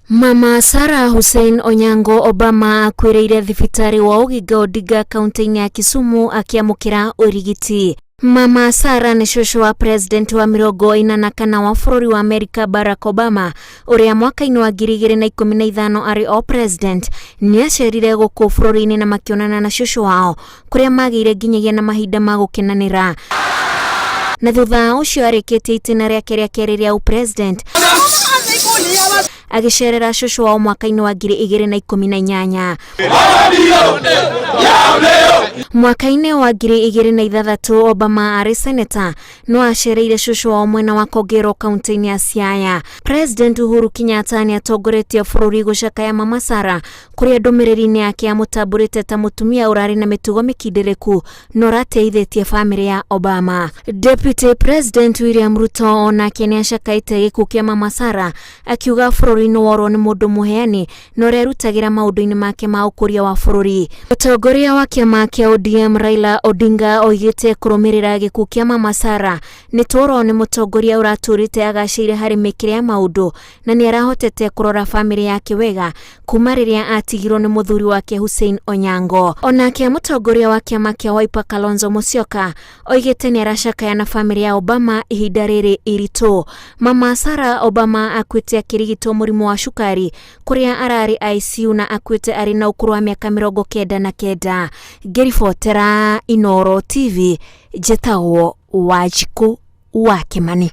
Mama Sarah Hussein Onyango Obama akuĩrĩire thibitarĩ wa Oginga Odinga kaunti-inĩ ya Kisumu akĩamũkĩra ũrigiti. Mama Sarah nĩ cũcũ wa president wa 44 wa bũrũri wa Amerika Barack Obama ũrĩa mwaka-inĩ wa 2015 arĩ o president nĩ acerire gũkũ bũrũri-inĩ na makĩonana na cũcũ wao kũrĩa magĩire nginyagia na mahinda ma gũkenanĩra na thutha ũcio arĩkĩtie itĩna rĩake rĩa kerĩ rĩa ũpresident agĩcerera cũcũ wao mwaka-inĩ wa 2018. Mwaka-inĩ wa 2006 Obama arĩ seneta no acereire cũcũ wao mwena wa Kogero kaunti-inĩ ya Siaya. President Uhuru Kenyatta nĩ atongoretie bũrũri gũcakaya Mama Sarah kũrĩa ndũmĩrĩri-inĩ yake amũtambũrĩte ta mũtumia ũrarĩ na mĩtugo mĩkindĩrĩku na ũrateithĩtie bamĩrĩ ya Obama. Deputy President William Ruto onake nĩ acakaĩte gĩkuũ kĩa Mama Sarah akiuga bũrũri nĩ worwo nĩ mũndũ mũheani na ũrĩa erutagĩra maũndũ-inĩ make ma ũkũria wa bũrũri. Mũtongoria wa kĩama kĩa ODM Raila Odinga oigĩte kũrũmĩrĩra gĩkuũ kĩa Mama Sarah nĩ tworwo nĩ mũtongoria ũratũrĩte agacĩire harĩ mĩkĩre ya maũndũ na nĩ arahotete kũrora bamĩrĩ yake wega kuma rĩrĩa atigirwo nĩ mũthuri wake Hussein Onyango. Onake mũtongoria wa kĩama kĩa Wiper Kalonzo Musyoka oigĩte nĩ aracakaya na bamĩrĩ ya Obama ihinda rĩrĩ iritũ. Mama Sarah Obama akuĩte akĩrigitwo mũrimũ wa cukari kũrĩa ararĩ ICU na akuĩte arĩ na ũkũrũ wa mĩaka 99. Ngĩribotera Inooro TV, njĩtagwo Wanjikũ wa Kĩmani.